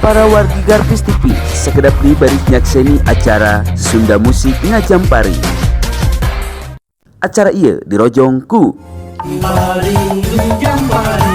Para wargi Garpis TV, sakedap deui bari nyakseni acara Sunda Musik Ngajampari. Acara ieu dirojong ku Paling Jampari.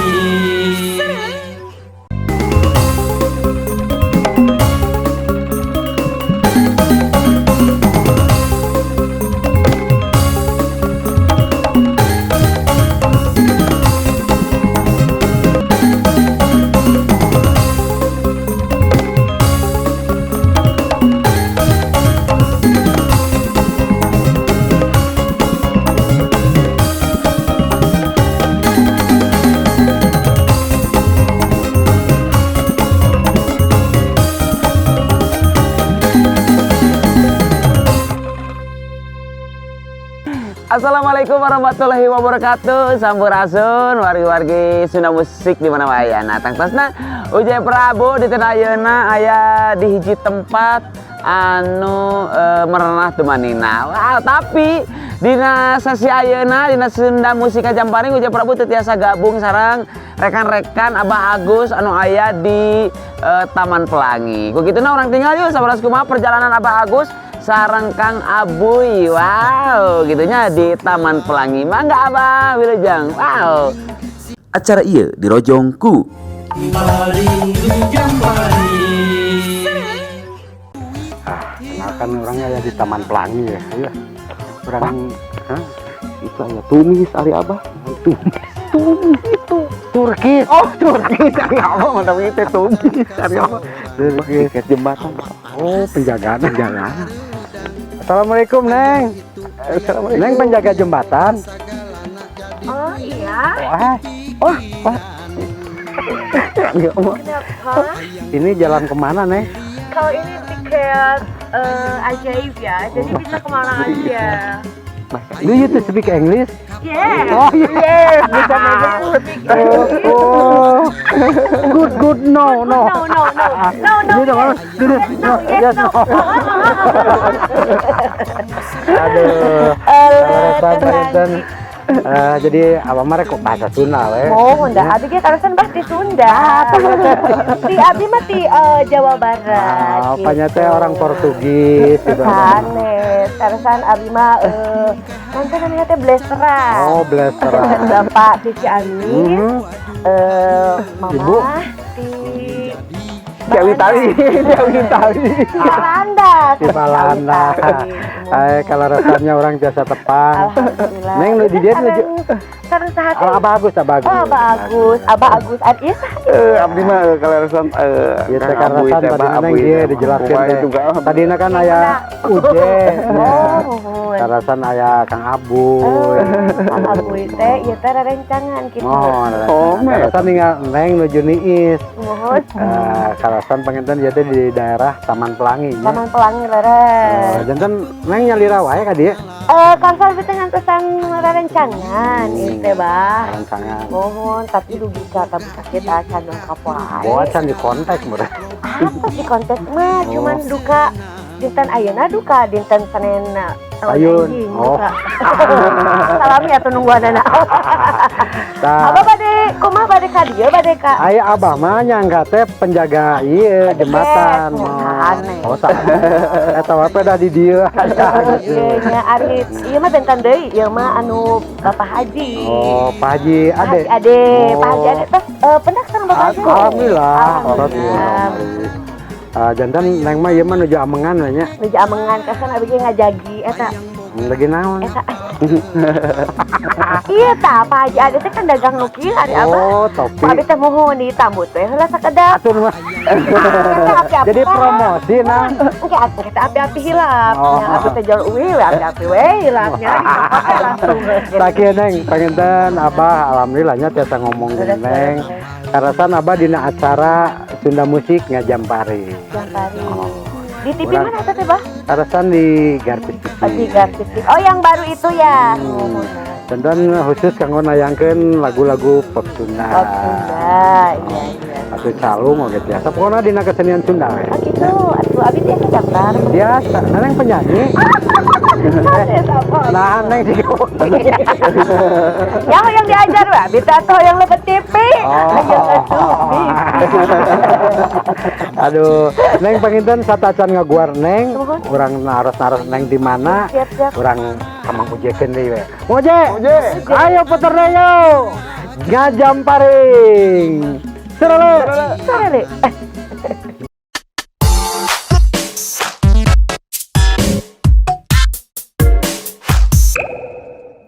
Assalamualaikum warahmatullahi wabarakatuh. Sampurasun wargi-wargi Sunda Musik di mana wae. Nah, tangtosna Uje Prabu di teu ayeuna aya di hiji tempat anu merenah tumanina. Wow, tapi dina sesi ayeuna dina Sunda Musik Jamparing, Uje Prabu teu tiasa gabung sareng rekan-rekan Abah Agus anu aya di Taman Pelangi. Ku kituna urang tingal yuk sabaras kumaha perjalanan Abah Agus sareng Kang Abuy. Wow, gitunya di Taman Pelangi. Mangga, Abah, wilujeng. Wow. Acara ieu dirojong ku Paling Jampari. Ah, kenalkan, orangnya ya di Taman Pelangi ya. Iya. Orang, hah? Itu aya tumis ari, Abah. Tumis. Tumis itu. Turkis. Oh, turkis ari Abah mah, tapi itu tumis ari Abah. Turkis. Tiket jembatan. Oh, penjagaan, penjagaan. Assalamualaikum, Neng. Assalamualaikum. Neng penjaga jembatan. Oh iya, Wah, Wah, wah. Ari Abah. Kenapa? Ini jalan kemana, Neng? Kalau ini tiket ajaib ya, jadi bisa kemana aja. Do you to speak English? Yes. Oh, yes, bisa menyebut. Oh, oh. Good, good, no, no. No, no, no, no, no. You don't- Yes. no, No, yes, yes, no. no. Aduh. Eh, Kaleresan. Jadi abah mah rek bahasa Sunda we. Oh, Honda. Abi ge kaleresan bah ti Sunda. Ti abi mah ti Jawa Barat. Ah, apanya teh gitu. Orang Portugis gitu. Sanes, kaleresan abi mah nanti namanya teh Blasteran. Oh, Blasteran. Bapak di Ciamis, mama Ibu? di Ciawitali, Ciawitali. Palanda. Di Palanda. Eh, kaleresannya urang biasa tepang. Alhamdulillah. Neng, nu di dieu nuju Sareng saha teh? Oh, Abah Agus, Abah Agus. Oh, Abah Agus. Abah Agus. Ad ieu saha? Eh, abdi mah kaleresan Ieu teh Kang Abuy kaleresan teh, tadi Bah, Neng Abuy ieu teh. dijelaskeun Kumaha teh. juga, ah. Tadina kan aya Uje. Oh, nuhun. Kaleresan aya Kang Abuy. Oh, Kang Abuy teh ieu teh rerencangan kitu. Oh, Oh, kaleresan ninggal Neng nuju niis. Nuhun. Eh, kaleresan panginten ieu teh di daerah Taman Pelangi nya. Taman Pelangi leres. Oh, janten Neng nyalira wae ka dieu. Eh, kaleresan teh ngantosan rerencangan ieu teh, Bah. Rancangan. Mohon, tapi dugi ka tapi sakit acan dongkap wae. Bawa can di kontak meureun. Apa di kontak mah Oh. cuman duka dinten ayeuna, duka dinten Senin tahun Ayun. anjing, Oh. duka. Salami atuh nungguanana. Tah. Abah bade kumaha, bade ka dieu, bade ka Aya abah mah nyangka teh penjaga ieu jembatan. Oh, aneh. Oh, sanes. Eta wae dah di dieu aya gitu. Ieu nya ari ieu mah benten deui, ieu mah anu Bapak Haji. Oh, Pak Haji Pak Ade. Haji Ade, Oh. Pak Haji Ade terus pendak sareng Bapak Haji. Alhamdulillah. Alhamdulillah. Ah, janten Neng mah ieu mah nuju amengan we nya. Nuju amengan kasan abi ge ngajagi eta. Lagi naon? Eta. Iya tah, Pak Haji Ade teh kan dagang nu kieu ari abah. Oh, topi. Pak abi teh mohon ditambut teh heula sakedap. Atur mah. Api-api. Jadi promosi nah. Engke atuh kita api-api hilap. Oh. Ya, abi teh jual uwi we api-api we hilapnya. Langsung we. Tah kieu, Neng, panginten abah alhamdulillahnya tiasa ngomong jeung Neng. Kaleresan abah dina acara Sunda Musik Ngajampari. Jampari. Di TV Urang- mana eta teh, Bah? Kaleresan di Garpis TV. Oh, di Garpis TV. Oh, yang baru itu ya. Janten khusus kanggo nayangkeun lagu-lagu pop Sunda. Pop Sunda, iya. Atau calung oge tiasa. Pokoknya dina kesenian Sunda we. Oh gitu, atuh abi tiasa daftar. Biasa, Neng penyanyi. Sanes apa? Nah, Neng sih. Yang diajar we, abi teh atuh yang lebet TV. Oh. Ayo atuh. Aduh, Neng, panginten satacan ngaguar Neng, Nuhun. urang naros-naros Neng di mana? Siap, siap. Urang ka Mang Ujekeun deui we. Uje, Uje. Ayo puter deui yo. Ngajamparing. Serele. Sarele.